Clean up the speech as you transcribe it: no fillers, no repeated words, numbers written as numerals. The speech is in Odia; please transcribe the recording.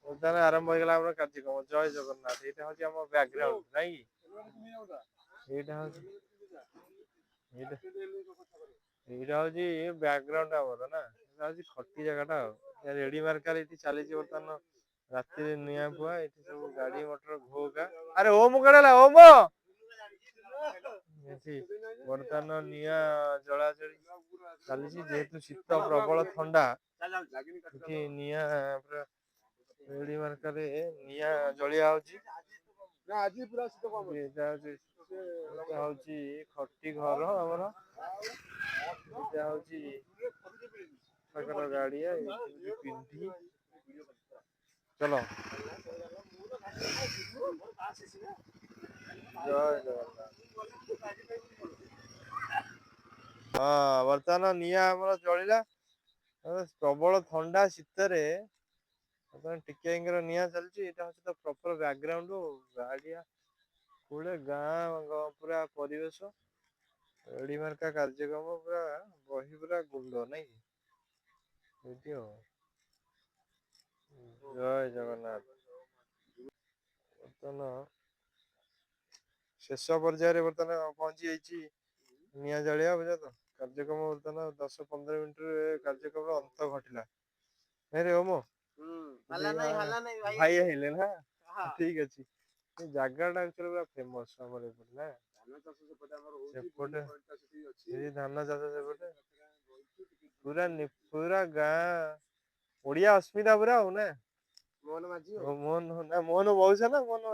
ବର୍ତ୍ତମାନ ଆରମ୍ଭ ହେଇଗଲା ଆମର କାର୍ଯ୍ୟକ୍ରମ। ଜୟ ଜଗନ୍ନାଥ। ଏଇଟା ହଉଛି ଆମ ବ୍ୟାକଗ୍ରାଉଣ୍ଡ, ନାଇଁ କି? ଏଇଟା ହଉଛି, ଏଇଟା ହଉଛି ବ୍ୟାକଗ୍ରାଉଣ୍ଡ ଆମର ନା। ଏଇଟା ହଉଛି ଖଟି ଜାଗାଟା। ଆଉ ରେଡି ମାର୍କାର ଏଇଠି ଚାଲିଛି ବର୍ତ୍ତମାନ ରାତିରେ ନିଆଁ ପୁଆ। ଏଠି ସବୁ ଗାଡି ମଟର ଘୋ ଘା। ଆରେ ଓମ କୁଆଡେ ଗଲା ଓମ? ଏଠି ବର୍ତ୍ତମାନ ନିଆଁ ଜଳାଜଳି ଚାଲିଛି। ଯେହେତୁ ଶୀତ, ପ୍ରବଳ ଥଣ୍ଡା, ଏଠି ନିଆଁ ପୁରା ରେଡି ମାର୍କାରେ ନିଆଁ ଜଳିଆ ହଉଛି। ଆଜି ପୁରା ଶୀତ କମ। ଏଇଟା ହଉଛି ଖଟି ଘର ଆମର। ଏଇଟା ହଉଛି ତାଙ୍କର ଗାଡିଆ, ଏଇଠି ହଉଛି ପିଣ୍ଡି। ଚଲ, ଜୟ ଜଗନ୍ନାଥ। ହଁ, ବର୍ତ୍ତମାନ ନିଆଁ ଆମର ଜଳିଲା। ପ୍ରବଳ ଥଣ୍ଡା ଶୀତରେ ବର୍ତ୍ତମାନ ଟିକେ ନିଆଁ ଚାଲିଛି। ଏଇଟା ହଉଛି ତ ପ୍ରପର ବ୍ୟାକଗ୍ରାଉଣ୍ଡ। ଗାଡିଆ କୂଳେ ଗାଁ ପୁରା ପରିବେଶ। ରେଡି ମାର୍କା କାର୍ଯ୍ୟକ୍ରମ ପୁରା ବହି ପୁରା ଗୁଣ୍ଡ, ନାଇଁ କି? ଏଇଠି ଆଉ ଜୟ ଜଗନ୍ନାଥ। ବର୍ତ୍ତମାନ ଶେଷ ପର୍ଯ୍ୟାୟରେ ବର୍ତ୍ତମାନ ପହଞ୍ଚି ଯାଇଛି ନିଆଁ ଜଳିବା, ବୁଝା ତ କାର୍ଯ୍ୟକ୍ରମ। ବର୍ତ୍ତମାନ 10-15 ମିନିଟରେ କାର୍ଯ୍ୟକ୍ରମର ଅନ୍ତ ଘଟିଲା। ନାଇଁ ରେ ଓମ? ହାଲା ନାଇଁ, ହାଲା ନାଇଁ ଭାଇ। ଭାଇ ଆଇଲେ ନା? ଠିକ ଅଛି। ଏ ଜାଗା ଟା ଆକ୍ଚୁଆଲି ପୁରା ଫେମସ ଆମର ଏପଟେ ନା। ଧାନ ଚାଷ ସେପଟେ ଆମର ହଉଛି। ସେପଟେ ପଏଣ୍ଟଟା ସେଠି ଅଛି। ଏଇ ଧାନ ଚାଷ ସେପଟେ ପୁରା ପୁରା ଗାଁ ଓଡିଆ ଅସ୍ମିତା ପୁରା ଆଉ ନା। ମୋହନ ମାଝି। ମୋହନ ନା, ମୋହନ ମଉସା ନା ମୋହନ।